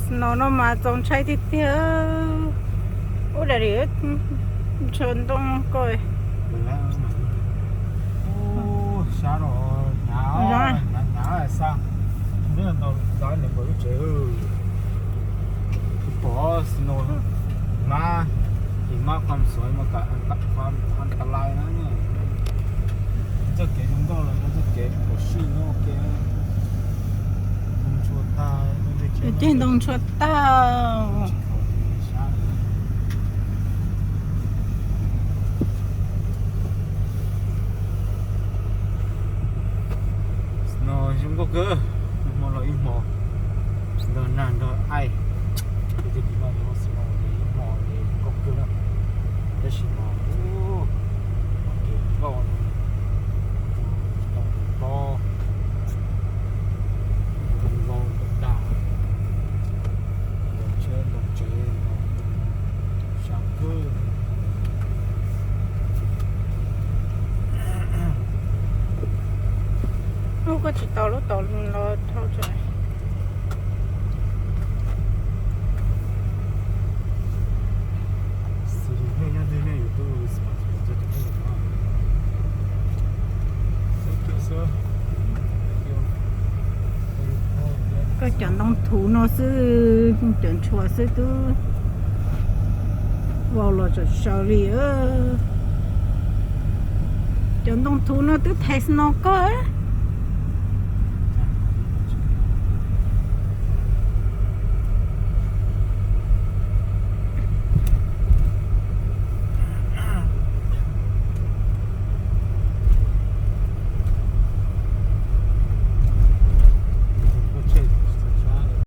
Snow no mas txaus ntshai tiag tiag. Ub, dais ntshua ntoo ko. Sab los hnyav, hnyav hnyav xab. Neb ntaus ntxov niam npaum lub tsev. Pom snow mas, ib mas qhov suav mas kam qhov ta lais na. Txoj kev zoo nkauj los yog txoj kev pom sij nyob ua ke. Ntoo ntshua tag. Ceg ntoo ntshua tag. Snow zoo nkauj kawg, hmo los ib hmo nrog nag nrog aib. Ces tiv no yog snow ces ib hmo ces zoo nkauj kawg na. Tab sis mas kev nkauj no, ntoo pob, ntoo vau ntoo dag, ntoo tsheb ntoo tsev no, sab kawg. Ub, koj tsis tau lub tau los dhau tso. Koj cov ntoo thuv no xwb, cov ntshua xwb twb vau los tsam saw li. Cov ntoo thuv no twb thaiv snow kawg.